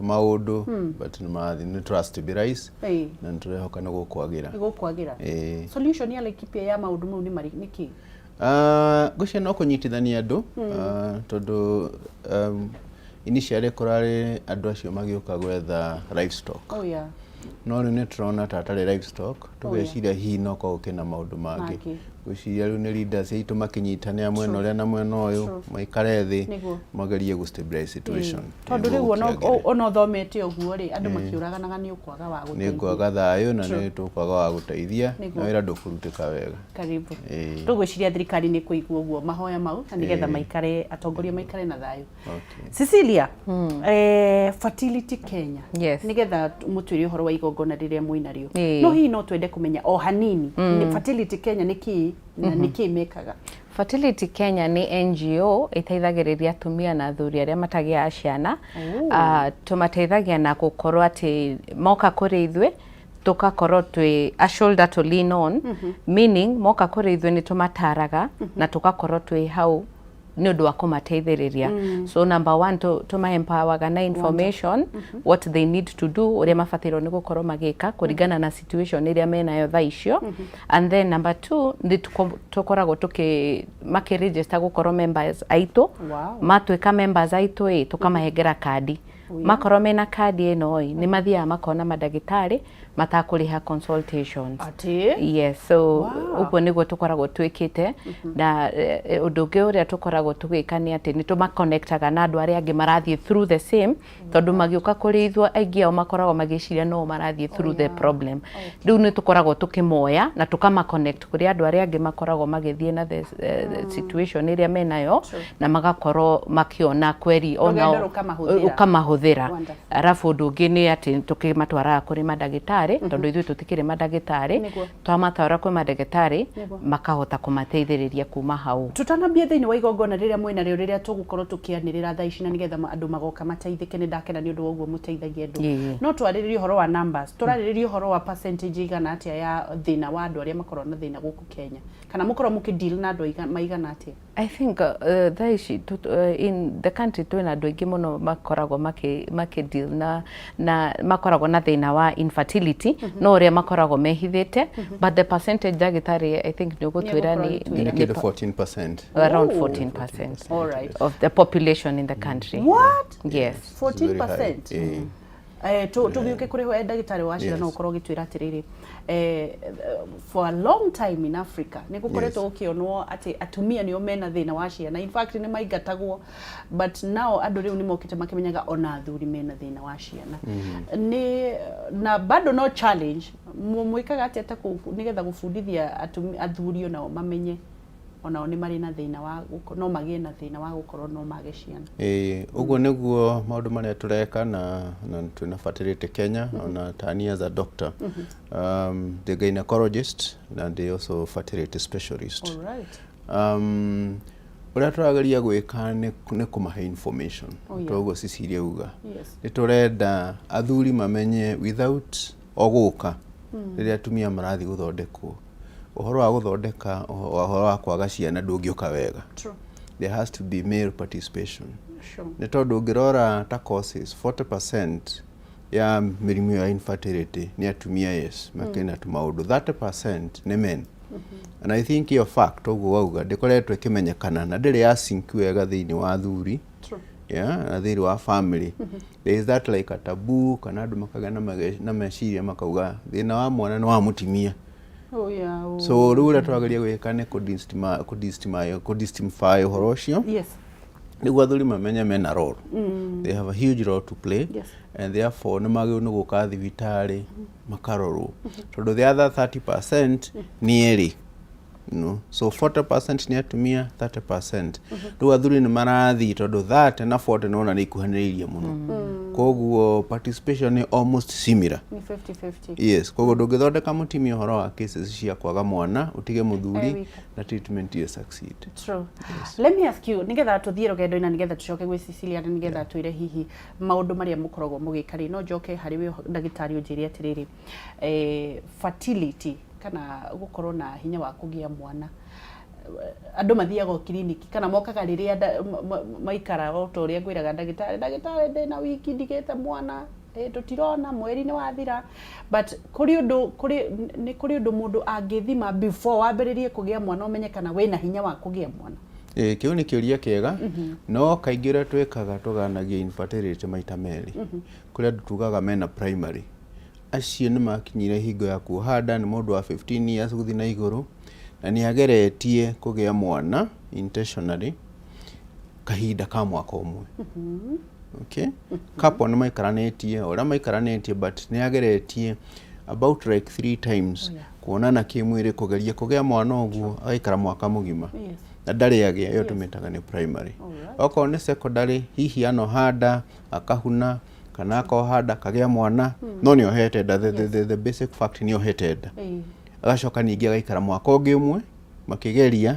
Tũmaũndũ, but nĩ marathiĩ, nĩ tũra stabilize na nĩ tũrehoka nĩ gũkwagĩra. Nĩ gũkwagĩra. Ĩĩ. Solution ya Laikipia ya maũndũ mau nĩ marĩ nĩ kĩ? Ah, ngwĩciria no kũnyitithania andũ, tondũ initially kũrarĩ andũ acio magĩũka gwetha livestock. No rĩu nĩ tũrona ta atarĩ livestock, tũgeciria hihi no korwo kĩna maũndũ mangĩ. Mangĩ. Ngwĩciria rĩu nĩ leaders aitũ makĩnyitanĩra mwena ũrĩa na mwena ũyũ, maikare thĩ, Nĩguo. magerie gũ stabilize situation. Tondũ nĩguo rĩu ona gũkĩagĩre. Ona ũthomete ũguo rĩ, andũ makĩũraganaga nĩ ũkwaga wa nĩ gũteithia. Kwaga thayũ na nĩ tũkwaga wa gũteithia na wĩra ndũkũrutĩka wega. Karibu. Ĩĩ. Tũgwĩciria thirikari nĩ kũigua ũguo mahoya mau na nĩgetha maikare, atongoria maikare na thayũ. Cecilia, Fertility Kenya. Yes. Nĩgetha mũtwĩre ũhoro wa igongona rĩrĩa mwĩnarĩo. Ĩĩ. No hihi no twende kũmenya o hanini nĩ Fertility Kenya nĩ kĩĩ na nĩ kĩĩ mekaga? Fertility Kenya nĩ NGO ĩteithagĩrĩria atumia na athuri arĩa matagĩaga ciana. Tũmateithagia na gũkorwo atĩ moka kũrĩ ithuĩ tũgakorwo twĩ a shoulder to lean on, meaning moka kũrĩ ithuĩ nĩ tũmataraga na tũgakorwo twĩ hau nĩ ũndũ wa kũmateithĩrĩria. So number one, tũma-empowerga na information, what they need to do, ũrĩa mabatairwo nĩ gũkorwo magĩka kũringana na situation ĩrĩa menayo thaa icio. And then number two, nĩ tũkoragwo tũkĩ makĩregister gũkorwo members aitũ. Matuĩka members aitũ ĩ, tũkamahengera kandi. Makorwo mena kandi ĩno ĩ, nĩ mathiaga makona mandagĩtarĩ matakũrĩha consultations. Atĩ? Yes, so ũguo nĩguo tũkoragwo twĩkĩte. Na ũndũ ũngĩ ũrĩa tũkoragwo tũgĩka nĩ atĩ nĩ tũmaconnectaga na andũ arĩa angĩ marathiĩ through the same, tondũ magĩũka kũrĩ ithuĩ aingĩ ao makoragwo magĩciria no marathiĩ through the problem. Rĩu nĩ tũkoragwo tũkĩmoya na tũkamaconnect kũrĩ andũ arĩa angĩ makoragwo magĩthiĩ na the situation ĩrĩa menayo na magakorwo makĩona kweri onao. Rũgendo rũkamahũthĩra. Ũkamahũthĩra. Wonderful. Arabu ũndũ ũngĩ nĩ atĩ tũkĩmatwaraga kũrĩ mandagĩtarĩ, tondũ ithuĩ tũtikĩrĩ mandagĩtarĩ. Twamatwara kwĩ mandagĩtarĩ, makahota kũmateithĩrĩria kuma hau. Tutanambia thĩinĩ wa igongona rĩrĩa mwĩnarĩo rĩrĩa tũgũkorwo tũkĩanĩrĩra thaa ici na nĩgetha andũ magoka mateithĩke, nĩ ndakena nĩ ũndũ wa ũguo mũteithagia andũ. No twarĩrĩrie ũhoro wa numbers, tũrarĩrĩria ũhoro wa percentage igana atĩa ya thĩna wa andũ arĩa makoragwo na thĩna gũkũ Kenya, kana mũkorwo mũkĩ deal na andũ maigana atĩa? I think thaa ici in the country twĩna andũ aingĩ mũno makoragwo makĩ deal na makoragwo na thĩna wa infertility, no ũrĩa makoragwo mehithĩte, but the percentage, ndagĩtarĩ, I think nĩ ũgũtwĩra nĩ Nĩ kĩndũ 14%. Around 14% All right. of the population in the country. What? Yes. It's very high. 14%? Ĩĩ. Tũgĩũke kũrĩ we ndagĩtarĩ wa ciana, no ũkorwo ũgĩtwĩra atĩrĩrĩ, for a long time in Africa nĩ gũkoretwo gũkĩonwo atĩ atumia nĩo mena thĩna wa ciana, in fact nĩ maingatagwo, but now andũ rĩu nĩ mokĩte makĩmenyaga ona athuri mena thĩna wa ciana nĩ na bado no challenge. Mwĩkaga atĩa ta kũu nĩgetha gũbundithia athuri onao mamenye onao nĩ marĩ na thĩna wa no magĩe na thĩna wa gũkorwo no mage ciana? Ĩĩ, ũguo nĩguo maũndũ marĩa tũreka na twĩna Fertility Kenya. Ona tani as a doctor, ndĩ gynecologist na ndĩ also fertility specialist. Ũrĩa tũrageria gwĩka nĩ kũmahe information. Toguo Cecilia uga, nĩ tũrenda athuri mamenye without o gũka rĩrĩa atumia marathiĩ gũthondekwo, ũhoro wa gũthondeka ũhoro wa kwaga ciana ndũngĩũka wega. There has to be male participation, nĩ tondũ ũngĩrora ta causes, 40% ya mĩrimũ ya infertility nĩ atumia, yes, makĩna tũmaũndũ, 30% nĩ men. And I think iyo fact ũguo wauga ndĩkoretwo ĩkĩmenyekana na ndĩrĩ ya sink wega thĩinĩ wa athuri, yeah, na thĩinĩ wa family there is that like a taboo, kana andũ makagĩa na meciria makauga thĩna wa mwana nĩ wa mũtumia. So rĩu ũrĩa tũrageria gwĩka nĩ kũdestigmatize ũhoro ũcio nĩguo athuri mamenye mena role, they have a huge role to play, and therefore nĩ magĩrĩirwo nĩ gũka thibitarĩ makarorwo, tondũ the other 30% nĩ erĩ. So 40% nĩ atumia, 30%. Rĩu athuri nĩ marathiĩ tondũ 30 na 40 nona nĩ ikuhanĩrĩirie mũno, koguo participation nĩ almost similar. Nĩ 50-50. Yes, koguo ndũngĩthondeka mũtumia ũhoro wa cases cia kwaga mwana ũtige mũthuri wika. Na treatment iyo succeed. True. Let me ask you, nigetha tuthiĩ rũgendo-inĩ na nigetha tũcoke gwĩ Cecilia na nigetha twĩre hihi maũndũ marĩa mũkoragwo mũgĩka rĩ, no njoke harĩ we ndagĩtarĩ ũnjĩre atĩrĩrĩ, fertility kana gũkorwo na hinya wa kũgĩa mwana. Andũ mathiaga o kiriniki kana mokaga rĩrĩa maikara, o ta ũrĩa ngwĩraga ndagĩtarĩ, "Ndagĩtarĩ, ndĩna wiki ndigĩte mwana, tũtirona, mweri nĩ wathira." But kũrĩ ũndũ kũrĩ nĩ kũrĩ ũndũ mũndũ angĩthima before wambĩrĩrie kũgĩa mwana, ũmenye kana wĩna hinya wa kũgĩa mwana? Ĩĩ, kĩu nĩ kĩũria kĩega, no kaingĩ ũrĩa twĩkaga, tũganagia infertility maita merĩ. Kũrĩ andũ tugaga mena primary, acio nĩ makinyire hingo ya kuoha nda, nĩ mũndũ wa 15 years gũthiĩ na igũrũ, na nĩ ageretie kũgĩa mwana intentionally kahinda ka mwaka ũmwe. Okay, couple nĩ maikaranĩtie o ũrĩa maikaranĩtie, but nĩ ageretie about like three times kuonana kĩmwĩrĩ, kũgeria kũgĩa mwana ũguo, agaikara mwaka mũgima na ndarĩ agĩa. Ĩyo tũmĩtaga nĩ primary. Okorwo nĩ secondary, hihi anoha nda akahuna, kana akoha nda akagĩa mwana, no nĩ ohete nda. The basic fact, nĩ ohete nda. Agacoka ningĩ agaikara mwaka ũngĩ ũmwe makĩgeria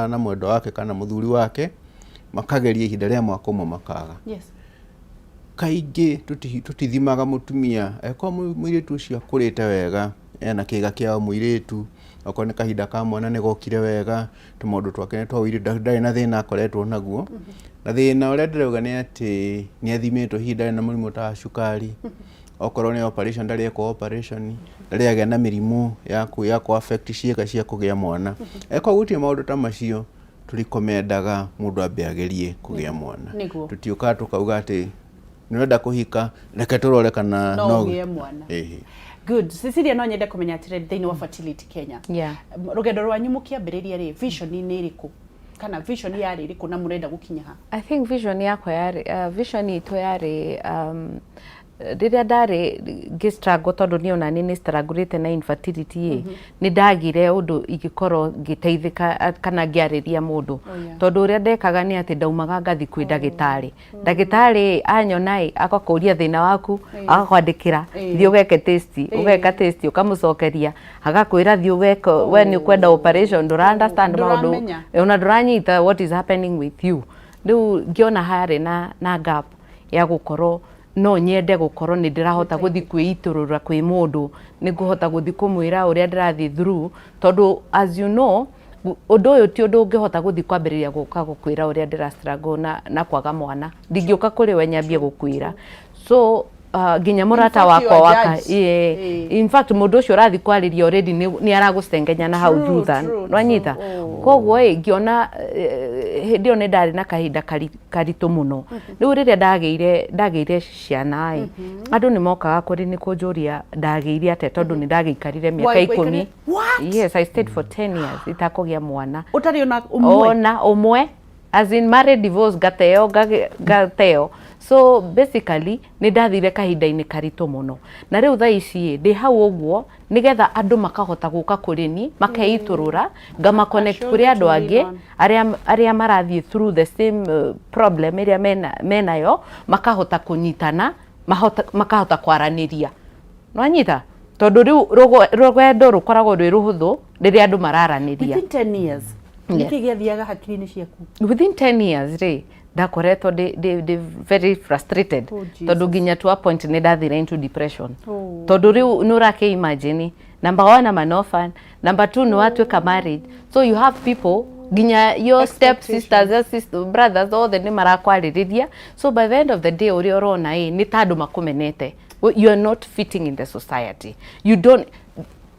na mwendwa wake kana mũthuri wake, makageria ihinda rĩa mwaka ũmwe, makaga. Kaingĩ tũtithimaga mũtumia angĩkorwo mũirĩtu ũcio akũrĩte wega, ena kĩga kĩa mũirĩtu, okorwo nĩ kahinda ka mwana nĩ gokire wega, tũmaũndũ twake nĩ twa ũirĩtu, ndarĩ na thĩna akoretwo naguo. Na thĩna ũrĩa ndĩrauga nĩ atĩ nĩ athimĩtwo, hihi ndarĩ na mũrimũ ta wa cukari, okorwo nĩ operation ndarĩ ekwo operation, ndarĩ agĩa na mĩrimũ ya kũ affect ciĩga cia kũgĩa mwana. Angĩkorwo gũtirĩ maũndũ ta macio, tũrikomendaga mũndũ ambe agerie kũgĩa mwana. Tũtiũkaga tũkauga atĩ nĩ ũrenda kũhika, reke tũrore kana no ũgĩe mwana. Ĩhĩ. Good. Cecilia, no nyende kũmenya atĩrĩrĩ, thĩinĩ wa Fertility Kenya, rũgendo rwanyu mũkĩambĩrĩria rĩ, vision nĩ ĩrĩkũ, kana vision yarĩ ĩrĩkũ, na mũrenda gũkinya ha? I think vision yakwa yarĩ, vision itũ yarĩ, rĩrĩa ndarĩ ngĩ struggle, tondũ niĩ ona niĩ nĩ strugglĩte na infertility ĩ, nĩ ndagire ũndũ ingĩkorwo ngĩteithĩka kana ngĩarĩria mũndũ. Tondũ ũrĩa ndekaga nĩ atĩ ndaumaga ngathi kwĩ ndagĩtarĩ. Ndagĩtarĩ anyona ĩ, agakũria thĩna waku, agakwandĩkĩra, "Thiĩ ũgeke test." Ũgeka test, ũkamũcokeria, agakwĩra, "Thiĩ ũgeke, we nĩ ũkwenda operation." Ndũra understand maũndũ. Ndũramenya. Ona ndũranyita what is happening with you. Rĩu ngĩona harĩ na gap ya gũkorwo no nyende gũkorwo nĩ ndĩrahota gũthiĩ kwĩitũrũra kwĩ mũndũ, nĩ ngũhota gũthiĩ kũmwĩra ũrĩa ndĩrathiĩ through, tondũ as you know, ũndũ ũyũ ti ũndũ ũngĩhota gũthiĩ kwambĩrĩria gũka gũkwĩra ũrĩa ndĩra struggle na kwaga mwana. Ndingĩũka kũrĩ we nyambie gũkwĩra. So nginya mũrata fact, you wakwa are waka judged. Yeah. In fact, mũndũ ũcio ũrathiĩ kwarĩria already nĩ aragũcengenya na hau thutha. Nwanyita? Koguo ĩ, ngĩona hĩndĩ ĩyo nĩ ndarĩ na kahinda karitũ mũno. Rĩu rĩrĩa ndagĩire ciana ĩ, andũ nĩ mokaga kũrĩ nĩ kũnjũria ndagĩire atĩa, tondũ nĩ ndagĩikarire mĩaka 10. What? Yes, I stayed for 10 years itakũgĩa mwana. Ũtarĩ ona ũmwe? Ona ũmwe, as in married, divorce, ngateo, ngateo. So basically nĩ ndathire kahinda-inĩ karitũ mũno, na rĩu thaa ici ĩ, ndĩ hau ũguo nĩgetha andũ makahota gũka kũrĩ ni makeitũrũra, ngama connect kũrĩ andũ angĩ arĩa marathiĩ through the same problem ĩrĩa menayo, makahota kũnyitana, makahota kwaranĩria. Nwanyita? Tondũ rĩu rũgendo rũkoragwo rwĩ rũhũthũ rĩrĩa andũ mararanĩria. Within 10 years, nĩkĩ gĩathiaga hakiri-inĩ ciaku? Within 10 years rĩ, ndakoretwo ndĩ very frustrated. Oh, Jesus. Tondũ nginya to a point nĩ ndathire into depression. Oh. Tondũ rĩu nĩ ũrakĩ imagine, number one, I'm an orphan, number two, nĩ watuĩka married, so you have people, nginya your step sisters, your sister, brothers, othe nĩ marakwarĩrĩria. So by the end of the day, ũrĩa ũrona ĩ, nĩ ta andũ makũmenete. You are not fitting in the society. You don't,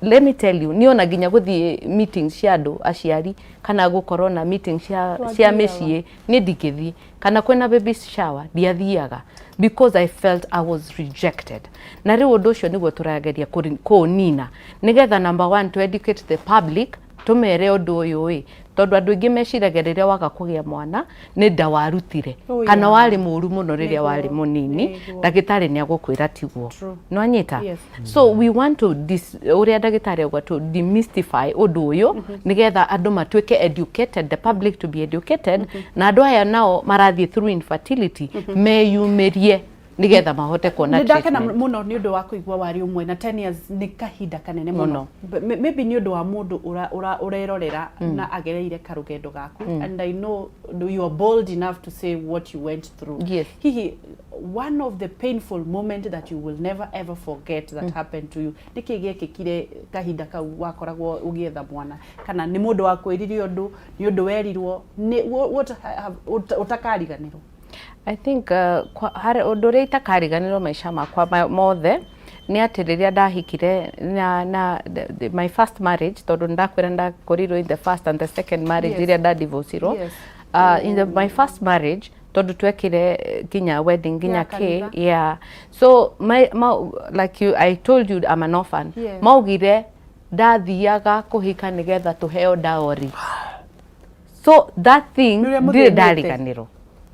let me tell you, niĩ ona nginya gũthiĩ meeting cia andũ aciari kana gũkorwo na meeting cia mĩciĩ, niĩ ndingĩthiĩ, kana kwĩna baby shower ndiathiaga, because I felt I was rejected. Na rĩu ũndũ ũcio nĩguo tũrageria kũũnina, nĩgetha number one, to educate the public, tũmere ũndũ ũyũ ĩ, tondũ andũ aingĩ meciragia rĩrĩa waga kũgĩa mwana nĩ nda warutire kana warĩ mũru mũno rĩrĩa warĩ mũnini. Ndagĩtarĩ nĩ agũkwĩra tiguo. Nĩwanyita? Yes. So we want to ũrĩa ndagĩtarĩ auga, to demystify ũndũ ũyũ, nĩgetha andũ matuĩke educated, the public to be educated, na andũ aya nao marathiĩ through infertility meyumĩrie. Nigetha mahote kuona Nĩ ndakena treatment. Mũno nĩ ũndũ wa kũigua warĩ ũmwe na 10 years nĩ kahinda kanene mũno. Mũno. Maybe nĩ ũndũ wa mũndũ ũrerorera na agereire karũgendo gaku, and I know you are bold enough to say what you went through. Hihi one of the painful moment that you will never ever forget that happened to you, nĩ kĩĩ gĩekĩkire kahinda kau wakoragwo ũgĩetha mwana? Kana nĩ mũndũ wakwĩrire ũndũ, nĩ ũndũ werirwo, nĩ what ũtakariganĩrwo? I think harĩ ũndũ ũrĩa itakariganĩrwo maica makwa mothe nĩ atĩ rĩrĩa ndahikire na my first marriage, tondũ ndakwĩra ndakorirwo in the first and the second marriage iria ndadivorcirwo. In my first marriage, tondũ twekire nginya wedding nginya Ya kĩ kanitha. Yeah, so like you, I told you I'm an orphan. Maugire ndathiaga kũhika nĩgetha tũheo dowry, so that thing Nĩ ũrĩa ndirĩ mũthĩnĩte. Ndariganĩrwo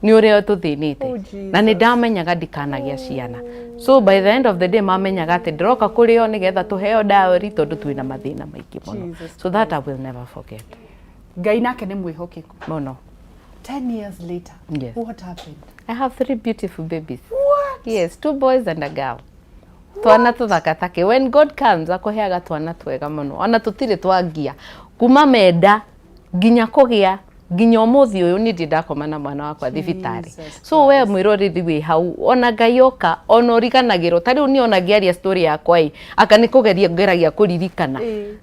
nĩ ũrĩa tũthĩnĩte. Oh, Jesus. Na nĩ ndamenyaga ndikanagĩa ciana, so by the end of the day mamenyaga atĩ ndĩroka kũrĩ o nĩgetha tũheo dowry tondũ twĩna mathĩna maingĩ mũno. Jesus. So that I will never forget. Ngai nake nĩ mwĩhokeku. Mũno. 10 years later, what happened? I have three beautiful babies. What? Yes, two boys and a girl. Twana tũthaka take. When God comes, akũheaga twana twega mũno, ona tũtirĩ twangia kuma menda nginya kũgĩa nginya ũmũthĩ ũyũ niĩ ndirĩ ndakoma na mwana wakwa thibitarĩ. Jesus. So we mwĩroreri wĩ hau, ona Ngai oka, ona ũriganagĩrwo ta rĩu niĩ ona ngĩaria story yakwa ĩ anga nĩ kũgeria ngeragia kũririkana,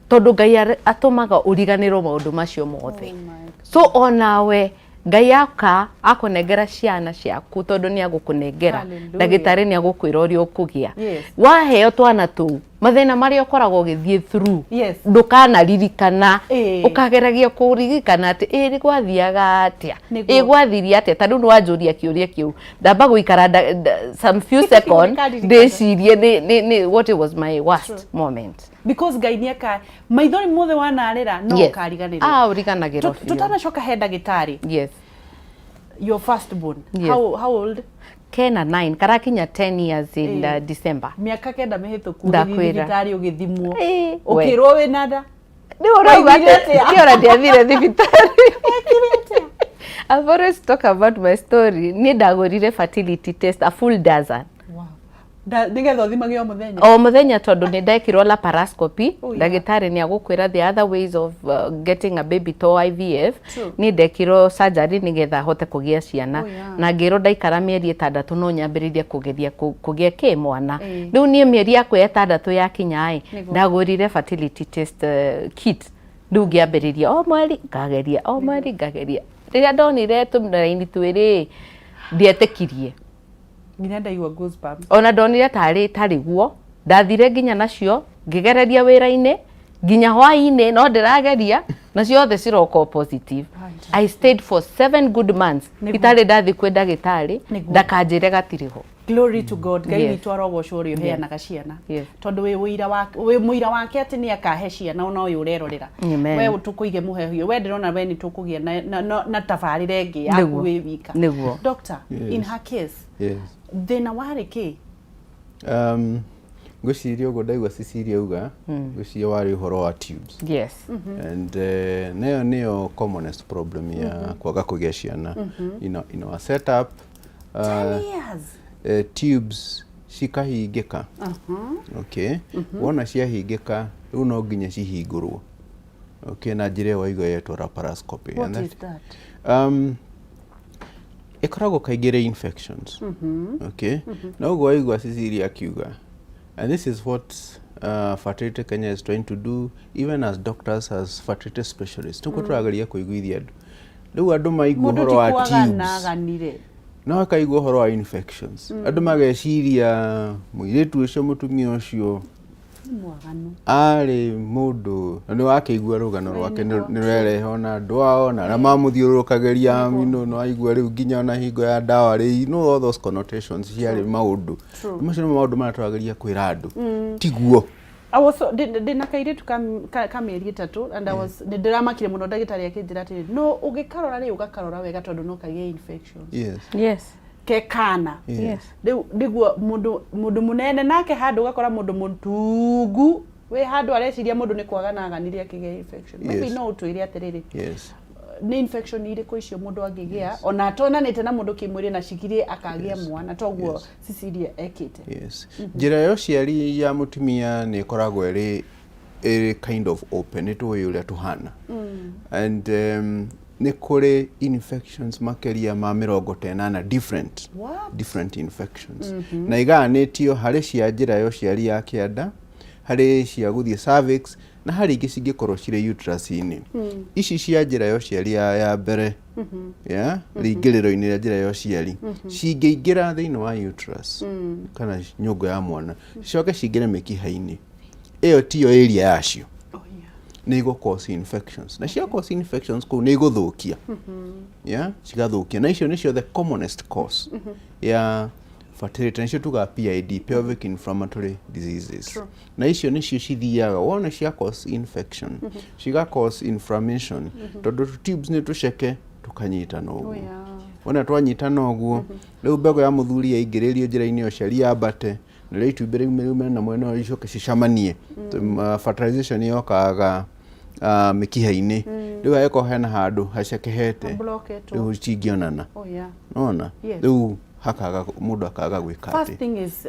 tondũ Ngai atũmaga ũriganĩrwo maũndũ macio mothe. Oh my. So onawe Ngai aka akũnengera ciana ciaku, tondũ nĩ agũkũnengera. Hallelujah. Ndagĩtarĩ nĩ agũkwĩra ũrĩa ũkũgĩa. Waheo twana tũu, mathĩna marĩa ũkoragwo ũgĩthiĩ through, ndũkanaririkana. Ũkageragia kũririkana atĩ ĩ gwathiaga atĩa, ĩ gwathirie atĩa. Ta rĩu nĩwanjũria kĩũria kĩu, ndamba gũikara some few second Nĩkaririkana. Ndĩcirie nĩ what it was, my worst moment. Because Ngai nĩ aka maithori mothe wanarĩra no ũkariganĩrwo. Ah, ũriganagĩrwo biũ. Tutanacoka he ndagĩtarĩ, your first born, how old? Kena 9, karakinya 10 years in December. Mĩaka 9 mĩhĩtũku, ũgĩthiĩ Ndakwĩra. thibitarĩ ũgĩthimwo, We. ũkĩrwo wĩna nda. Nĩ ũrauga Waiguire atĩ atĩa? niĩ ona ndiathire thibitarĩ. I've always talk about my story. Niĩ ndagũrire fertility test a full dozen. Wow. Nĩgetha ũthimage o mũthenya? O mũthenya, tondũ nĩ ndekirwo laparoscopy. Ndagĩtarĩ nĩ agũkwĩra the other ways of getting a baby to IVF. Niĩ ndekirwo surgery nĩgetha hote kũgĩa ciana. Na ngĩrwo ndaikara mĩeri 6 no nyambĩrĩrie kũgeria kũgĩa kĩ mwana. Rĩu niĩ mĩeri yakwa 6 yakinya ĩ, ndagũrire fertility test kit. Rĩu ngĩambĩrĩria o mweri ngageria, o mweri ngageria. Rĩrĩa ndonire tũraini twĩrĩ, ndietĩkirie. Nginya ndaigua goosebumps. Ona ndonire tarĩ tarĩ guo. Ndathire nginya nacio ngĩgereria wĩra-inĩ nginya hwaĩ-inĩ, no ndĩrageria na ciothe ciroka o positive. I stayed for 7 good months itarĩ ndathi kwĩ ndagĩtarĩ ndakanjĩre gatirĩ ho. Glory to God. Ngai witũ arogocwo ũrĩa ũheanaga ciana, tondũ wĩ ũira wa wĩ mũira wake atĩ nĩ akahe ciana ona ũyũ ũrerorera. Amen. We tũkũige mũhehu, we ndĩrona we nĩ tũkũgĩa na tabarĩra ĩngĩ yaku wĩ wika. Doctor, in her case, thĩna warĩ kĩ? Ngwĩciria ũguo ndaigua Cecilia uga, ngwĩciria warĩ ũhoro wa tubes. And nayo nĩyo commonest problem ya kwaga kũgĩa ciana in our setup. 10 years. Tubes cikahingĩka. Okay, wona ciahingĩka rĩu no nginya cihingũrwo, okay, na njĩra ĩyo waigua yetwo laparoscopy. What And is that? Ĩkoragwo kaingĩ rĩ infections, okay. Na ũguo waigua Cecilia akiuga, and this is what Fertility Kenya is trying to do, even as doctors, as fertility specialists, tuko tũrageria kũiguithia andũ. Rĩu andũ maigua Mũndũ ũhoro ti wa kwaga tubes, naganire. No akaigua ũhoro wa infections, andũ mageciria mũirĩtu ũcio, mũtumia ũcio Nĩ mwaganu. Arĩ mũndũ na nĩ wakĩigua rũgano rwake nĩ rwerehe ona andũ ao na arĩa mamũthiũrũrũkagĩria nĩ waigua rĩu nginya ona hingo ya ndawa rĩ, you know all those connotations ciarĩ maũndũ macio nĩ maũndũ marĩa tũrageria kwĩra andũ tiguo. I was so, ndĩ na kairĩtu ka mĩeri 3 and I was nĩ ndĩramakire mũno ndagĩtarĩ akĩnjĩra atĩrĩ, no ũgĩkarora rĩ, ũgakarora wega tondũ no kagĩe infections. Ke kana. Rĩu nĩguo mũndũ mũnene nake handũ ũgakora mũndũ mũtungu wĩ handũ areciria mũndũ nĩ kwaga na aganire akĩgĩa infection. Maybe no ũtwĩre atĩrĩrĩ, Nĩ infection irĩkũ icio mũndũ angĩgĩa ona atonanĩte na mũndũ kĩmwĩrĩ na cigirie akagĩa mwana toguo Cecilia ekĩte? Yes. Njĩra ya ũciari ya mũtumia nĩ ĩkoragwo ĩrĩ kind of open, nĩ tũĩ ũrĩa tũhana, and nĩ kũrĩ infections makĩria ma 80 different What? different infections, na igayanĩtio harĩ cia njĩra ya ũciari ya kĩanda, harĩ cia gũthiĩ cervix, na harĩ ingĩ cingĩkorwo cirĩ uterus-inĩ. Ici cia njĩra ya ũciari ya mbere ya rĩingĩrĩro-inĩ rĩa njĩra ya ũciari, cingĩingĩra thĩinĩ wa uterus kana nyũngũ ya mwana, cicoke cingĩre mĩkiha-inĩ, ĩyo tiyo area yacio, nĩ igũ cause infections, na cia cause infections kũu nĩ igũthũkia, yeah, cigathũkia, na icio nĩcio the commonest cause ya fertility, nacio tugaga PID, pelvic inflammatory diseases. Na icio nĩcio cithiaga wona cia cause infection, ciga cause inflammation, tondũ tubes nĩ tũceke tũkanyitana ũguo. Wona twanyitana ũguo, rĩu mbegũ ya mũthuri yaingĩrĩrio njĩra-inĩ ya ũciari yambate, na rĩu itumbĩ rĩu riume na mwena ũyũ, icoke cicamanie. Fertilization yokaga mĩkiha-inĩ. Rĩu hagĩkorwo hena handũ hacekehete, Blocketwo. rĩu cingĩonana, nona rĩu hakaga mũndũ akaga gwĩka First atĩ thing is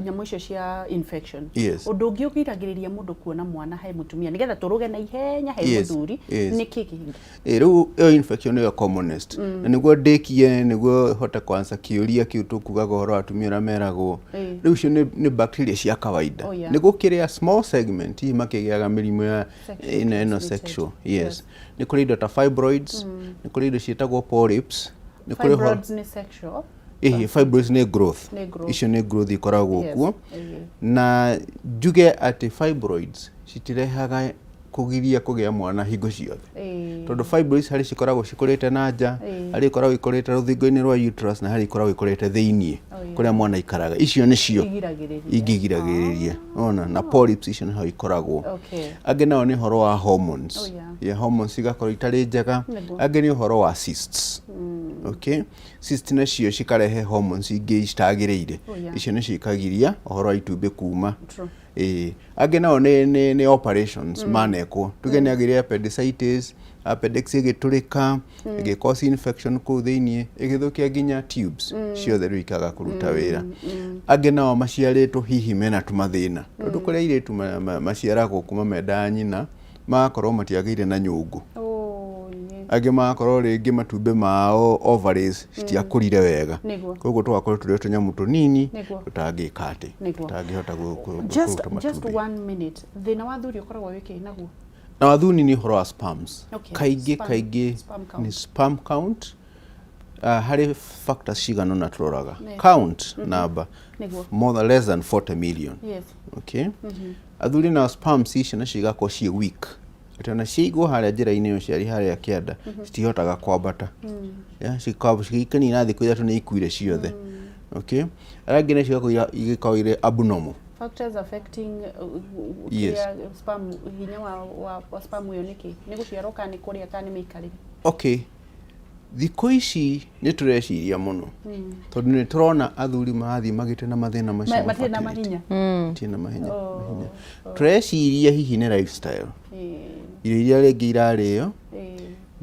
nyamũ icio cia infection. Ũndũ ũngĩ ũgiragĩrĩria mũndũ kuona mwana he mũtumia, nĩgetha tũrũge na ihenya he mũthuri, nĩ kĩ kĩngĩ? Ĩ, rĩu ĩyo infection nĩyo commonest, na nĩguo ndĩkie, nĩguo hote kwansa kĩũria kĩu tũkugaga ũhoro wa atumia ũrĩa meragwo. Rĩu icio nĩ bacteria cia kawaida. Nĩ gũkĩrĩ a small segment hihi makĩgĩaga mĩrimũ ya Sexual ĩno transmitted. Sexual, yes. Nĩ kũrĩ indo ta fibroids, nĩ kũrĩ indo ciĩtagwo polyps, nĩ kũrĩ Fibroids nĩ sexual? Ĩhĩ, fibroids nĩ growth. Nĩ growth. Icio nĩ growth ikoragwo kuo, na njuge atĩ fibroids citirehaga kũgiria kũgĩa mwana hingo ciothe, tondũ fibroids harĩ cikoragwo cikũrĩte na nja, harĩ ikoragwo ikũrĩte rũthingo-inĩ rwa uterus, na harĩ ikoragwo ikũrĩte thĩiniĩ kũrĩa mwana ikaraga. Icio nĩcio Igiragĩrĩria. Ingĩgiragĩrĩria ona na polyps icio nĩho ikoragwo. Angĩ nao nĩ ũhoro wa hormones. Yeah, hormones igakorwo itarĩ njega. Angĩ nĩ ũhoro wa cysts. Okay, cysts nacio cikarehe hormones ingĩ citagĩrĩire. Icio nĩcio ikagiria ũhoro wa itumbĩ kuma. Ĩĩ, angĩ nao nĩ operations manekwo, tuge nĩ agĩire appendicitis, appendix ĩgĩtũrĩka, ĩgĩ cause infection kũu thĩiniĩ, ĩgĩthũkia nginya tubes ciothe, rĩu ikaga kũruta wĩra. Angĩ nao maciarĩtwo hihi mena tũmathĩna, tondũ kũrĩ airĩtu maciaragwo kuma menda ya nyina magakorwo matiagĩire na nyũngũ. Angĩ magakorwo rĩngĩ matumbĩ mao, ovaries citiakũrire wega, koguo tũgakorwo tũrĩ o tũnyamũ tũnini tũtangĩka atĩ tũtangĩhota Just kũruta just matumbĩ. One minute, thĩna wa thuri ũkoragwo wĩkĩ naguo? Na wathuni nĩ ũhoro wa sperms. Kaingĩ kaingĩ sperm count. Nĩ sperm count. Harĩ factors cigana ũna tũroraga. Count number more than less than 40 million. Okay, athuri na sperms icio nacio igakorwo ciĩ weak, atĩ ona ciaigwo harĩa njĩra-inĩ ya ũciari harĩa kĩanda, citihotaga kwambata. Yeah, cikanina thikũ 3 nĩ ikuire ciothe. Okay, arĩa angĩ nacio igakorwo igĩkorwo irĩ abnormal. Factors affecting kĩrĩa sperm, hinya wa sperm ũyũ nĩkĩ? Nĩ gũciarwo kana nĩ kũrĩa kana nĩ mĩikarĩre? Okay, thikũ ici nĩ tũreciria mũno, tondũ nĩ tũrona athuri marathiĩ magĩte na mathĩna macio ma Matirĩ na fertility. mahinya. Matirĩ na mahinya. Mahinya. Tũreciria hihi nĩ lifestyle, irio iria rĩngĩ irarĩo,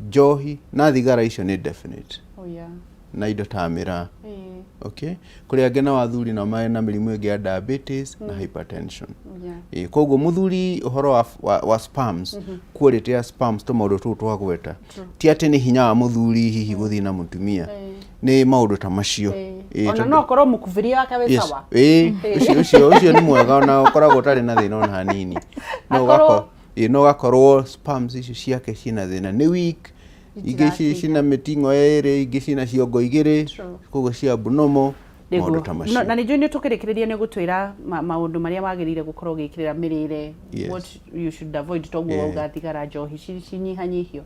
njohi na thigara, icio nĩ definite, na indo ta mĩraa. Okay, kũrĩ angĩ nao athuri nao marĩ na mĩrimũ ĩngĩ ya diabetes na hypertension. Ĩĩ, koguo mũthuri ũhoro wa sperms, quality ya sperms, tũmaũndũ tũu twagweta, ti atĩ nĩ hinya wa mũthuri hihi gũthiĩ na mũtumia, nĩ maũndũ ta macio. Ĩĩ, Ona no korwo mũkubiria wake wĩ sawa. Ĩĩ, ũcio nĩ mwega, ona ũkoragwo ũtarĩ na thĩna ona hanini, no ĩĩ, no ũgakorwo sperms icio ciake ciĩna thĩna, nĩ weak, ingĩ cina mĩting'o ĩrĩ, ingĩ cina ciongo igĩrĩ, koguo cia abnormal, maũndũ ta macio. Na nĩ njũĩ nĩ tũkĩrĩkĩrĩria nĩ ũgũtwĩra maũndũ marĩa wagĩrĩire gũkorwo ũgĩkĩrĩra mĩrĩre, what you should avoid, toguo wauga thigara, njohi cinyihanyihio.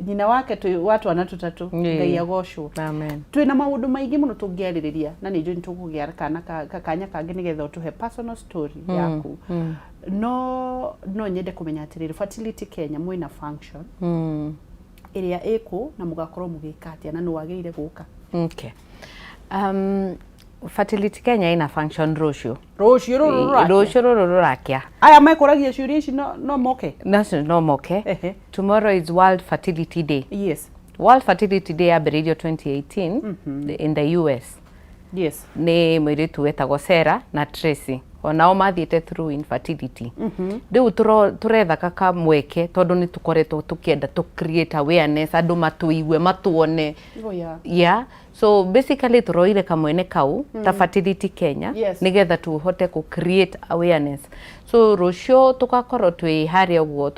Nyina wake twĩ wa twana tũtatũ. Ngai agocwo. Amen. Twĩna maũndũ maingĩ mũno tũngĩarĩrĩria, na nĩ njũĩ nĩ tũkũgĩa kana kanya kangĩ nĩgetha ũtũhe personal story yaku, no nyende kũmenya atĩrĩrĩ, Fertility Kenya mwĩna function ĩrĩa ĩkũ na mũgakorwo mũgĩka atĩa, na nĩ wagĩrĩire gũka? Okay. Fertility Kenya ina function rũciũ. Rũciũ rũrũ rũrakia? Rũciũ rũrũ rũrakia. Aya mekũragia ciũria ici no moke? Nacio no moke. Tomorrow is World Fertility Day. World Fertility Day yambĩrĩirio 2018 in the US. Nĩ mũirĩtu wetagwo Sarah na Tracy, onao mathiĩte through infertility. Rĩu tũretha kamweke tondũ nĩ tũkoretwo tũkĩenda tũ create awareness, andũ matũigue, matuone. Oh, yeah. Yeah. So basically tũroire kamwene kau ta Fertility Kenya nĩgetha tũhote kũ create awareness. So rũciũ tũgakorwo twĩ harĩa ũguo,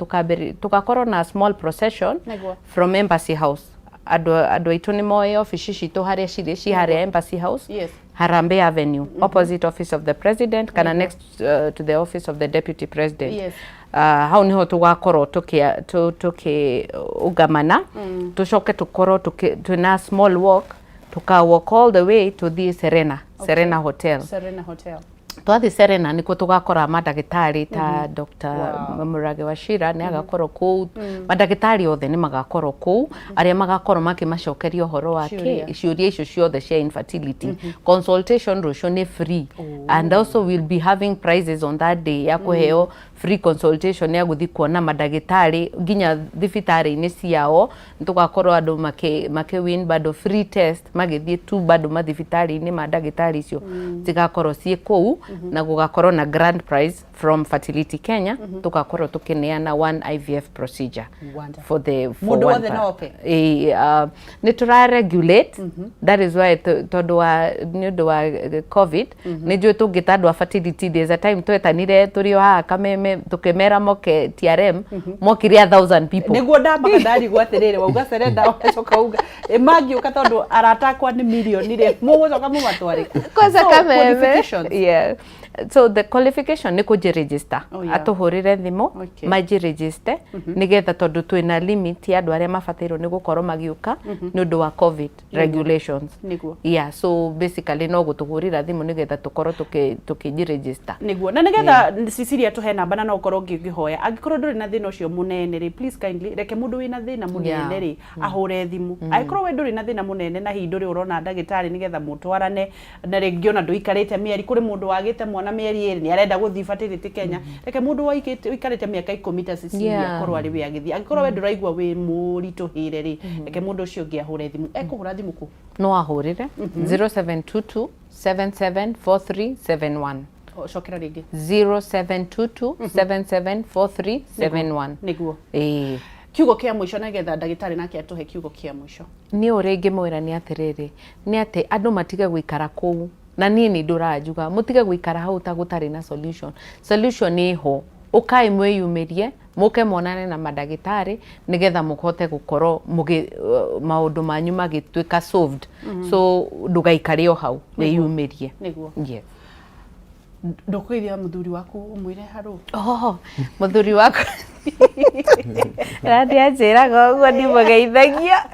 tũgakorwo na small procession from Embassy House. Andũ aitũ nĩ moĩ obici citũ harĩa cirĩ, ci harĩa Embassy House, Harambee Avenue, opposite office of the president kana next to the office of the deputy president. Hau niho tũgakorwo tũkĩũngamana, tũcoke tũkorwo twĩna small walk, tuka walk all the way tũthiĩ Serena, Serena Hotel. Serena Hotel. Twathiĩ Serena nĩkuo tũgakora mandagĩtarĩ ta Dr. Murage wa Shira nĩ agakorwo kũu, mandagĩtarĩ othe nĩ magakorwo kũu, arĩa magakorwo makĩmacokeria ũhoro wa Ciũria. Ciũria icio ciothe cia infertility. Consultation rũciũ nĩ free, and also we'll be having prizes on that day ya kũheo free consultation ya gũthiĩ kuona mandagĩtarĩ nginya thibitarĩ-inĩ ciao. Nĩ tũgakorwo andũ makĩ win bado free test magĩthiĩ tu bado mathibitarĩ-inĩ ma ndagĩtarĩ icio cigakorwo ciĩ kũu, na gũgakorwo na grand prize from Fertility Kenya. Tũgakorwo tũkĩneana one IVF procedure Wonderful. for Mũndũ one wothe no oke? Ĩĩ, nĩ tũra regulate, that is why tondũ wa nĩ ũndũ wa COVID. Nĩ njũĩ tũngĩta andũ a fertility, there's a time twetanire tũrĩ o haha Kameme tũkĩmera moke TRM, mokire 1,000 people. Niguo ndamaka ndarigwo atĩrĩrĩ, wauga Serena, ũgacoka uga ĩ mangĩũka tondũ arata akwa nĩ mirioni rĩ, mũgũcoka mũmatware kũ? Kwanza So, Kameme. qualifications. Yeah. So the qualification nĩ kũnjĩregister. Atũhũrĩre thimũ, manjĩregister nĩgetha, tondũ twĩna limit ya andũ arĩa mabatairwo nĩ gũkorwo magĩũka nĩ ũndũ wa COVID regulations. Yeah, so basically no gũtũhũrĩra thimũ nĩgetha tũkorwo tũkĩnjĩregister. Niguo, na nigetha Cecilia tũhe namba, na no ũkorwo ngĩhoya angĩkorwo ndũrĩ na thĩna ũcio mũnene rĩ, please kindly reke mũndũ wĩna thĩna mũnene rĩ ahũre thimũ. Angĩkorwo we ndũrĩ na thĩna mũnene na hihi ndũrĩ ũrona ndagĩtarĩ nĩgetha mũtwarane, na rĩngĩ ona ndũikarĩte mĩeri, kũrĩ mũndũ wagĩte mwana mĩeri 2 nĩ arenda gũthiĩ Fertility Kenya, reke mũndũ ũikarĩte mĩaka 10 ta Cecilia akorwo arĩ we agĩthiĩ. Angĩkorwo we ndũraigua wĩ mũritũhĩre rĩ, reke mũndũ ũcio ũngĩ ahũre thimũ. Ekũhũra thimũ kũ? No ahũrĩre 0722 774371. Cokera rĩngĩ. 0722 774371. Nĩguo. Ĩĩ. Kiugo kĩa mũico, nĩgetha ndagĩtarĩ nake atũhe kiugo kĩa mũico. Niĩ ũrĩa ingĩmwĩra nĩ atĩrĩrĩ, nĩ atĩ andũ matige gũikara kũu, na niĩ nĩ ndũranjuga mũtige gũikara hau ta gũtarĩ na solution. Solution ĩho, ũkai mwĩyumĩrie, mũke monane na mandagĩtarĩ nĩgetha mũhote gũkorwo maũndũ manyu magĩtuĩka solved. So ndũgaikare o hau, wĩyumĩrie. Nĩguo. Yes. Ndũkũgeithia mũthuri waku ũmwĩre harũ? Oh, mũthuri wakwa randi anjĩraga ũguo ndimũgeithagia.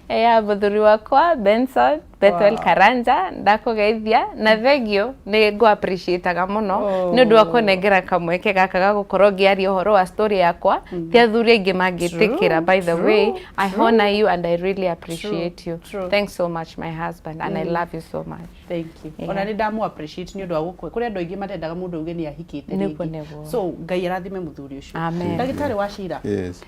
Ya mũthuri wakwa Benson Bethel Karanja, ndakũgeithia na thengio, nĩ ngũ appreciate-aga mũno nĩ ũndũ wa kũnengera kamweke gaka ga gũkorwo ngĩaria ũhoro wa story yakwa. Ti athuri aingĩ mangĩtĩkĩra. By the way, I honor you and I really appreciate you. True. Thanks so much, my husband, and I love you so much. Thank you. Ona nĩ ndamu appreciate nĩ ũndũ wa gũkũ kũrĩ andũ aingĩ matendaga mũndũ auge nĩ ahikĩte rĩngĩ. So Ngai arathime mũthuri ũcio. Amen. Ndagĩtarĩ wa Cira, Yes.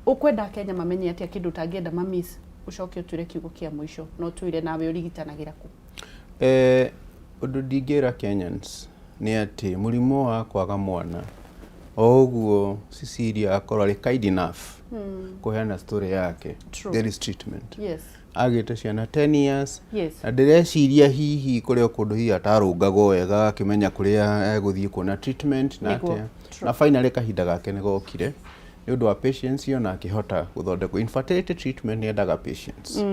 ũkwenda Kenya mamenye atĩa kĩndũ ũtangĩenda mamiss, ũcoke ũtwĩre kiugo kĩa mũico na ũtwĩre nawe ũrigitanagĩra kũ? Ũndũ ndingĩra Kenyans nĩ atĩ mũrimũ wa kwaga mwana, o ũguo Cecilia akorwo arĩ kind enough kũheana story yake, there is treatment. Agĩte ciana 10 years, na ndĩreciria hihi kũrĩ o kũndũ hihi atarũngagwo wega akĩmenya kũrĩa egũthiĩ kuona treatment na atĩa, na finally kahinda gake nĩ gokire nĩ ũndũ wa patience ĩyo na akĩhota gũthondekwo. Infertility treatment nĩ yendaga patience.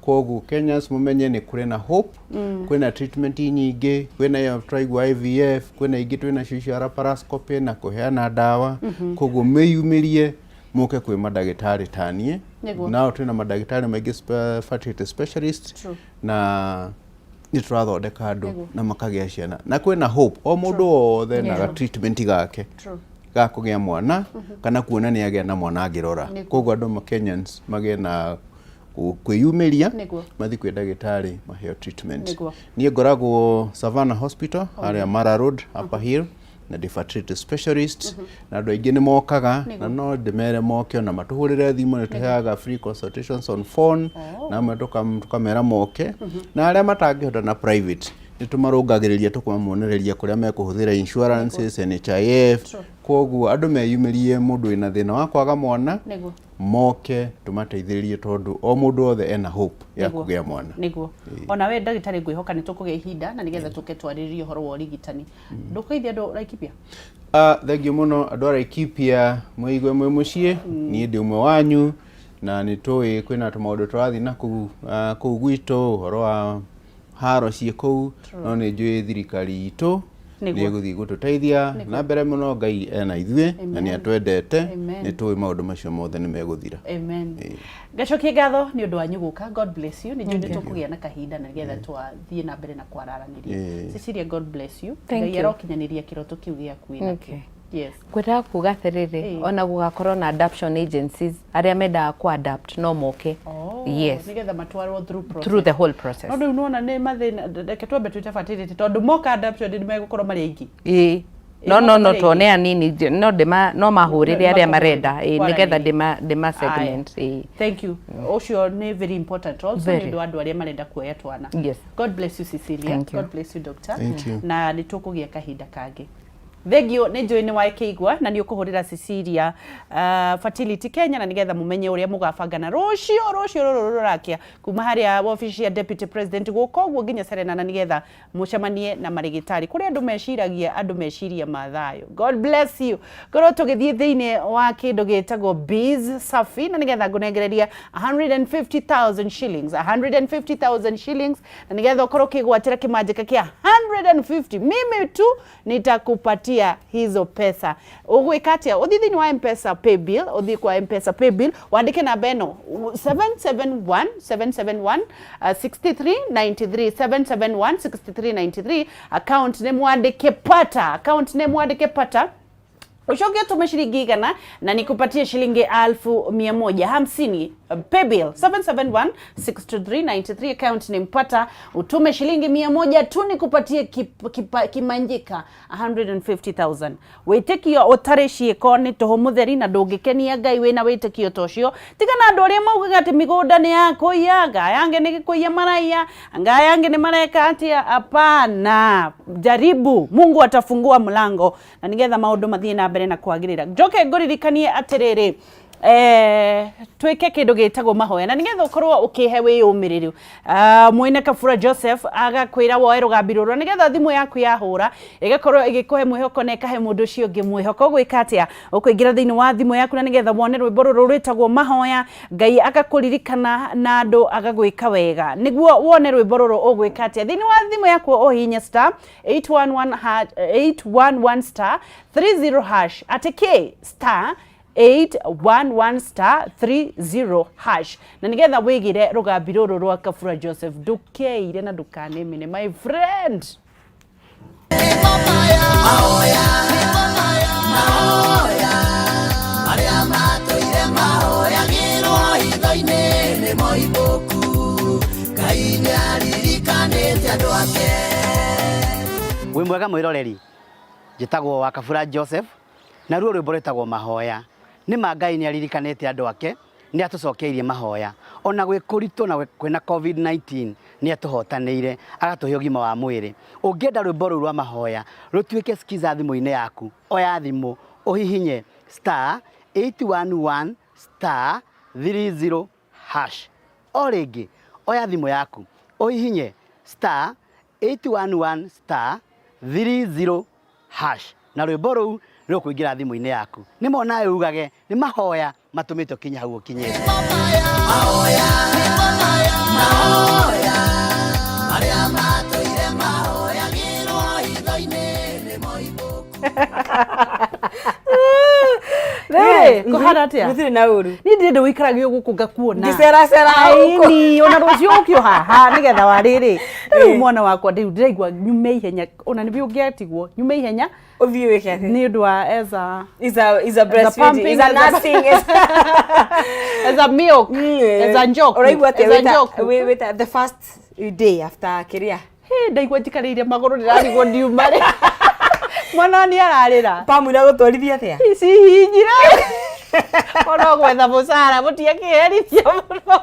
Koguo Kenyans mũmenye nĩ kũrĩ na hope, kwĩna treatment nyingĩ, kwĩna ĩyo tũraigua IVF, kwĩna ingĩ twĩnacio cia laparoscopy na kũheana ndawa. Koguo mwĩyumĩrie mũke kwĩ mandagĩtarĩ ta niĩ. Nao twĩna mandagĩtarĩ maingĩ fertility specialist, na nĩ tũrathondeka andũ na makagĩa ciana, na kwĩna hope o mũndũ wothe na ga treatment gake ga kũgĩa mwana kana kuona nĩ agĩa na mwana angĩrora. Koguo andũ ma Kenyans magĩe na Kwĩyumĩria Nĩguo. mathiĩ kwĩ ndagĩtarĩ maheo treatment. Nĩguo. Niĩ ngoragwo Savannah Hospital harĩa Mara Road, Upper Hill, na ndĩ fertility specialist, na andũ aingĩ nĩ mokaga, na no ndĩmere moke ona matũhũrĩre thimũ. Nĩ tũheaga free consultations on phone, na amwe tũkamera moke, na arĩa matangĩhota na private nĩ tũmarũngagĩrĩria, tũkamonereria kũrĩa mekũhũthĩra insurances, NHIF. Koguo andũ meyumĩrie, mũndũ wĩna thĩna wa kwaga mwana moke tũmateithĩrĩrie, tondũ o mũndũ wothe ena hope ya kũgĩa mwana. Nĩguo, ona we ndagĩtarĩ, ngwĩhoka nĩ tũkũgĩa ihinda na nĩgetha tũke twarĩrĩrie ũhoro wa ũrigitani. Ndũkũgeithia andũ Laikipia? Thengiũ mũno andũ a Laikipia, mwĩigue mwĩ mũciĩ. Niĩ ndĩ ũmwe wanyu, na nĩ tũĩ kwĩna tũmaũndũ tũrathiĩ na kũu kũu gwitũ, ũhoro wa haro ciĩ kũu, no nĩ njũĩ thirikari itũ nĩ ĩgũthiĩ gũtũteithia na mbere mũno. Ngai ena ithuĩ na nĩ atwendete. Amen. Nĩ tũĩ maũndũ macio mothe nĩ megũthira. Amen. Ngacokia ngatho nĩ ũndũ wanyu gũka. God bless you. Nĩ njũĩ nĩ tũkũgĩa na kahinda na nĩgetha twathiĩ na mbere na kwararanĩria. Cecilia, God bless you. Thank Ngai you. arokinyanĩria kĩroto kĩu gĩaku wĩnakĩo. Yes. Ngwendaga kuga atĩrĩrĩ, ona gũgakorwo na adoption agencies, arĩa mendaga ku adopt no moke. Oh, Yes. nĩgetha matwarwo through process. Through the whole process. No rĩu nĩwona nĩ mathĩna, reke twambe twĩte fertility, tondũ moka adoption nĩ megũkorwo marĩ aingĩ. Ĩĩ, no moka no marĩ aingĩ. tuone anini, no ndĩma no mahũrĩre arĩa Makũhũrĩre. marenda, ĩĩ, nĩgetha Kwaranĩria. ndĩma segment, ĩĩ. Thank you. Ũcio nĩ very important also nĩ Very. ũndũ wa andũ arĩa marenda kuoya twana. God bless you, Cecilia. Thank you. God bless you, doctor. Thank you. Na nĩ tũkũgĩa kahinda kangĩ. Thengio, nĩ njũĩ nĩ wakĩigua na nĩ ũkũhũrĩra Cecilia, Fertility Kenya, na nĩgetha mũmenye ũrĩa mũgabanga na rũciũ rũciũ rũrũ rũrakia kuma harĩa wabici ya deputy president gũka ũguo nginya Serena, na nĩgetha mũcemanie na marĩgĩtarĩ kũrĩa andũ meciragia, andũ meciria ma thayũ. God bless you. Korwo tũgĩthiĩ thĩinĩ wa kĩndũ gĩtagwo Biz Safi, na nĩgetha ngũnengereria 150,000 shillings, 150,000 shillings, na nĩgetha ũkorwo ũkĩgwatĩra kĩmanjĩka kĩa 150, mimi tu nitakupatia hizo pesa. Ũgwĩka atĩa? Ũthiĩ thĩinĩ wa M-Pesa paybill, ũthiĩ kwa M-Pesa paybill, wandĩke namba ĩno 771 771 6393 771 6393, account nĩ mwandĩke pata, account nĩ mwandĩke pata, ucoke utume shilingi 100 na nikupatie shilingi 150,000. Paybill 771 6393, account ni mpata, utume shilingi 100 tu nikupatie kimanjika 150,000. Wĩtĩkio ũtarĩ ciĩko nĩ tũhũ mũtheri, na ndũngĩkenia Ngai wĩna wĩtĩkio ta ũcio. Tiga na andũ arĩa maugaga atĩ mĩgũnda nĩ ya kũiya, ngaya angĩ nĩ gĩkũiya maraiya, ngaya angĩ nĩ mareka atĩa. Hapana, jaribu, Mungu atafungua mlango na nigetha maũndũ mathiĩ na mbere na kwagĩrĩra. Njoke ngũririkanie atĩrĩrĩ, twĩke kĩndũ gĩtagwo mahoya na nĩgetha ũkorwo ũkĩhe wĩyũmĩrĩru. Mwene Kabura Joseph agakwĩra woe rũgambi rũrũ nĩgetha thimũ yaku yahũra ĩgakorwo ĩgĩkũhe mwĩhoko na ĩkahe mũndũ ũcio ũngĩ mwĩhoko. Ũgwĩka atĩa? Ũkũingĩra thĩinĩ wa thimũ yaku na nĩgetha wone rwĩmbo rũrũ rwĩtagwo mahoya, Ngai agakũririkana na andũ agagwĩka wega. Nĩguo wone rwĩmbo rũrũ, ũgwĩka atĩa? Thĩinĩ wa thimũ yaku ũhihinye star 811 811 star 30 hash. Atĩ k star 811 star 30 hash, na nigetha wigire rugambi rũrũ rwa Kabura Joseph. Ndũkeire na ndũkanemene, my friend. Arĩa matũire mahoyagĩrwo hitho-inĩ nĩ moimbũku, Ngai nĩ aririkanĩte andũ ake. Wĩ mwega mwĩroreri, njĩtagwo wa Kabura Joseph, naruo rwĩmbo rwĩtagwo mahoya. Nĩ ma Ngai nĩ aririkanĩte andũ ake, nĩ atũcokeirie mahoya ona gwĩ kũritũ na kwĩna COVID-19, nĩ atũhotanĩire agatũhe ũgima wa mwĩrĩ. Ũngĩenda rwĩmbo rũu rwa mahoya rũtuĩke skiza thimũ-inĩ yaku, oya thimũ ũhihinye star 811 star 30 hash. O rĩngĩ, oya thimũ yaku ũhihinye star 811 star 30 hash, na rwĩmbo rũu rũkũingĩra thimũ-inĩ yaku. Nĩ monawe ugage nĩ mahoya matũmĩte ũkinye hau ũkinyĩte. Mahoya, mahoya, arĩa matũire mahoyagĩrwo hitho-inĩ nĩ moimbũku. Rĩu kũhana atĩa? Gũtirĩ na ũru. Niĩ ndĩrenda ũikarage gũkũ ngakuona. Ngĩceracera gũkũ. Aini, ona rũciũ ũkio haha nĩgetha warĩrĩ. Rĩu mwana wakwa rĩu ndĩraigua nyume ihenya, ona nĩguo ũngĩatigwo nyume ihenya Ũthiĩ wĩke atĩa? nĩ ũndũ wa as a Is a breastfeeding, pumping, is a as a- nursing, is as a milk, as a njoku, Ũraigua atĩa as a wĩta njoku. wĩta the first day after kĩrĩa? Hĩ, ndaigua njikarĩire magũrũ ndĩrarigwo ndiuma rĩ. Mwana nĩ ararĩra. Pamu iragũtwarithia atĩa? Ici hihinyire. Ona gwetha mũcara mũtiakĩherithia mũno.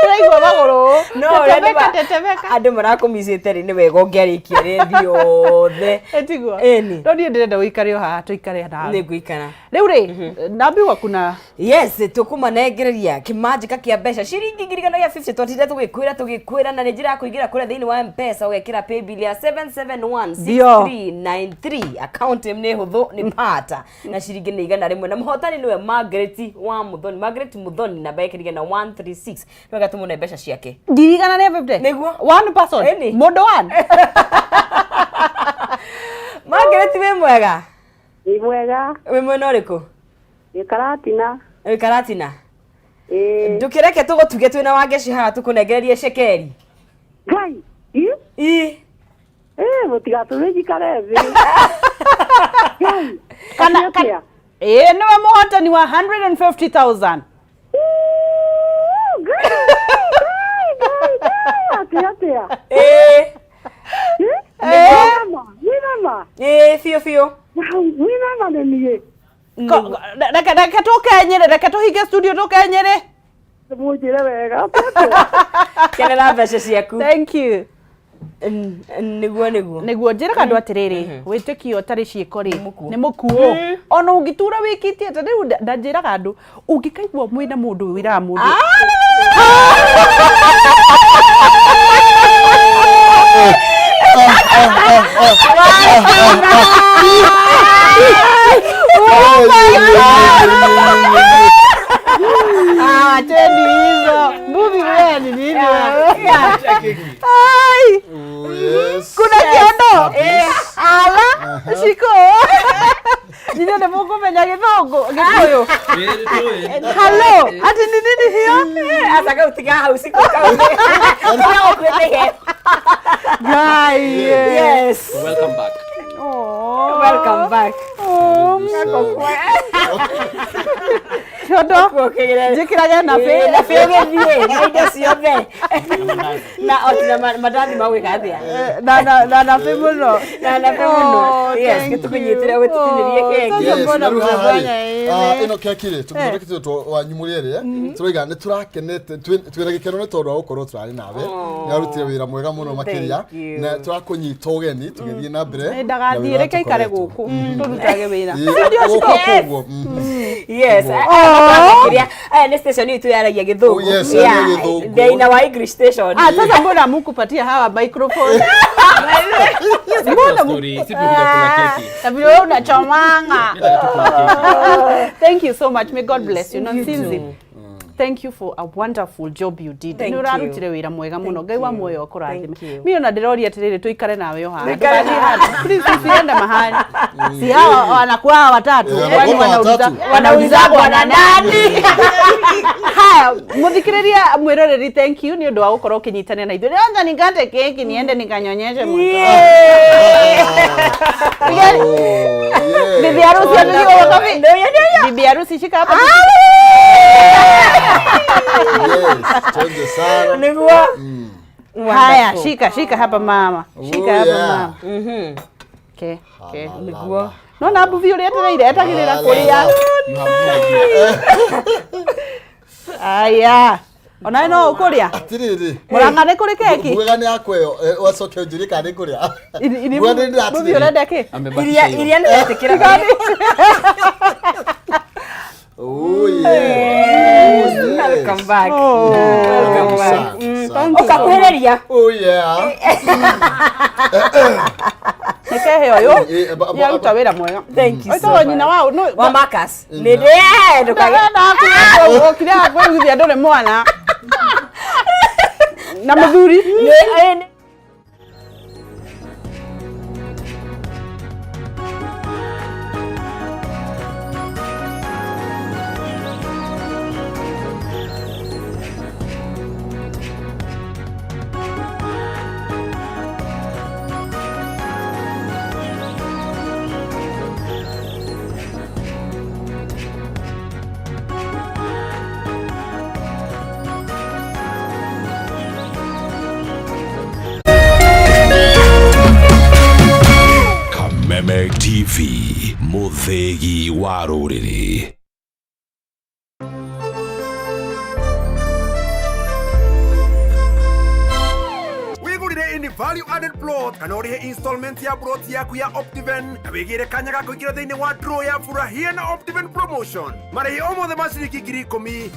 Ndĩraigua magũrũ. No, ũrĩa Tetemeka, nĩ ma- tetemeka. andũ marakũmicĩte rĩ nĩ wega ũngĩarĩkia rĩthi yothe. Ĩtiguo. Ĩni. No niĩ ndĩrenda ũikare o haha tũikare nawe. Nĩ ngũikara. Rĩu rĩ, naambiwa kuna Yes, tũkũmanengereria kĩmanjĩka kĩa mbeca ciringi 1,050 twatinde tũgĩkwĩra na nĩ njĩra ya kũingĩra kũrĩa thĩinĩ wa Mpesa ũgekĩra paybill ya 7716393 account nĩ hũthũ nĩ pata na ciringi nĩ 100 na mũhotani nĩwe Margaret wa Muthoni, Margaret Muthoni, namba yake nĩ 136 nĩwe gatũmũne mbeca ciake. 1,050. Nĩguo. One person. Ĩni. Mũndũ one. Margaret, wĩ mwega? Nĩ mwega. Wĩ mwena ũrĩkũ? Nĩ Karatina. Wĩ Karatina? Ĩĩ. Ndũkĩreke tũgũtuge twĩna Wangeci haha tũkũnengererie cekeri. Ngai. Ĩ? Ĩ. Ĩ, mũtigatũme njikare thĩ. Ngai. Kana Atĩ atĩa? Ĩĩ, nĩwe mũhotani wa 150,000. Uu, Ngai, Ngai, Ngai, Ngai, atĩ atĩa? Ĩ. Ĩ? Mwĩna ma? Mwĩna ma? Ĩ, biũ biũ. Mwĩna ma nĩ niĩ? Reke reke tũkenyere, reke tũhinge studio tũkenyere. Mũnjĩre wega. Atĩ atĩa? Kenera mbeca ciaku. Thank you. Nĩguo nĩguo. Nĩguo njĩraga andũ atĩrĩrĩ, wĩtĩkio ũtarĩ ciĩko rĩ nĩ mũkuũ. Ona ũngĩtura wĩkĩtie atĩa, rĩu ndanjĩraga andũ ũngĩkaigua mwĩna mũndũ wĩraga mũndũ Ah, acheni hizo. Movie wewe ni nini wewe? Ai, Oh, yes. kuna kiondo. Ala, shiko. Nyinyi nĩ mũkũmenya gĩthũngũ, gĩkũyũ. Hello, ati ni nini hiyo? Aca kau tiga hau ciko kau. Tiga gũkuĩte iheo. Ngai. Yes. Welcome back. Oh. Welcome back. Oh. Kiondo. Njĩkĩrage nabi. Nabi ũgĩthiĩ na indo ciothe. Na o na mandathi ma gwĩka atĩa? Na na na nabi mũno. Na nabi mũno. Oh, Yes, thank you. gĩtũkũnyitĩre ũgĩtũtinĩrie Oh, keki. sasa Yes, mbona na rĩu haha rĩ, mnafanya hivi? ĩno keki rĩ tũmĩthondekete tũ wanyu mũrĩ erĩ tũroiga nĩ tũrakenete twĩna gĩkeno nĩ tondũ wa gũkorwo tũrarĩ nawe nĩ warutire wĩra mwega mũno makĩria Thank you. na tũrakũnyita ũgeni tũgĩthiĩ na mbere Nĩ na ndagathiĩ wĩra reke ikare tũkoretwo. gũkũ tũrutage wĩra. Ĩ, Si ndio gũkũ Shiko? koguo, Yes. Kĩrĩa aya nĩ station itũ yaragia gĩthũngũ. Oh, yes, yaragia gĩthũngũ. They're in our English station. Ah, sasa mbona hamkupatia hawa microphone? Mbona Story, si tumekuja kula keki. Na vile wewe unachomanga. Mimi nataka tu kula keki. Thank you so much. May God bless you. Nonsinzi. Thank you for a wonderful job you did. Thank Nĩ you. ũrarutire wĩra mwega mũno. Ngai wa muoyo akũrathime. Thank you. Mimi ona ndĩroria atĩrĩrĩ tũikare nawe o haha. Tuikare Ndũgathiĩ handũ. Please usiende mahali. Si hawa wanakuwa watatu. Eh, Kwani wanakuwa watatu. wanauliza bwana nani? Haya, muthikiriria mwiroreri, thank you ni undu wa gukorwo ukinyitania na ithuĩ. Rĩonza nikate keki niende nikanyonyeshe mtoto. Oh, yes. Bibi harusi atuliwa wapi? Bibi harusi shika hapa. Yes, twende sana. Nĩguo. Haya, shika shika hapa mama. Shika Oh, hapa yeah. mama. Okay, okay. Nĩguo. Nona mbuvi ũrĩa etereire etagĩrĩra kũrĩa. You have no idea. Aya. Onawe no ũkũrĩa? Atirĩrĩ. Mũrang'a nĩ kũrĩ keki? Mbuga nĩ yakwa ĩyo, wacoke ũnjũrie kana nĩ kũrĩa. Mbuga nĩ Mbuvi ndĩratinĩria. ũrenda kĩ? Amebakisha Iria hiyo. iria nĩ wetĩkĩra. Oh, yeah. Oh, yes. Welcome back. Oh. Welcome back. Sana, sana. Ũkakuhĩrĩria. Oh, yeah. Nĩkehe ũyũ. Eh, Nĩaruta wĩra mwega. Thank you so Ĩtagwo nyina much. wa no Wa Marcus. Nĩ ndĩ ndũkage. Ndũkage. Kwĩiguithia ndũrĩ mwana. Na mũthuri. Nĩ TV, mũthĩgi wa rũrĩrĩ. Wigurire in value added plot kana ũrĩhe installment ya plot yaku ya Optiven na wĩgĩre kanya ga kũingĩra thĩinĩ wa draw ya furahia na Optiven promotion. Marĩhi o mothe ma ciringi 10,000.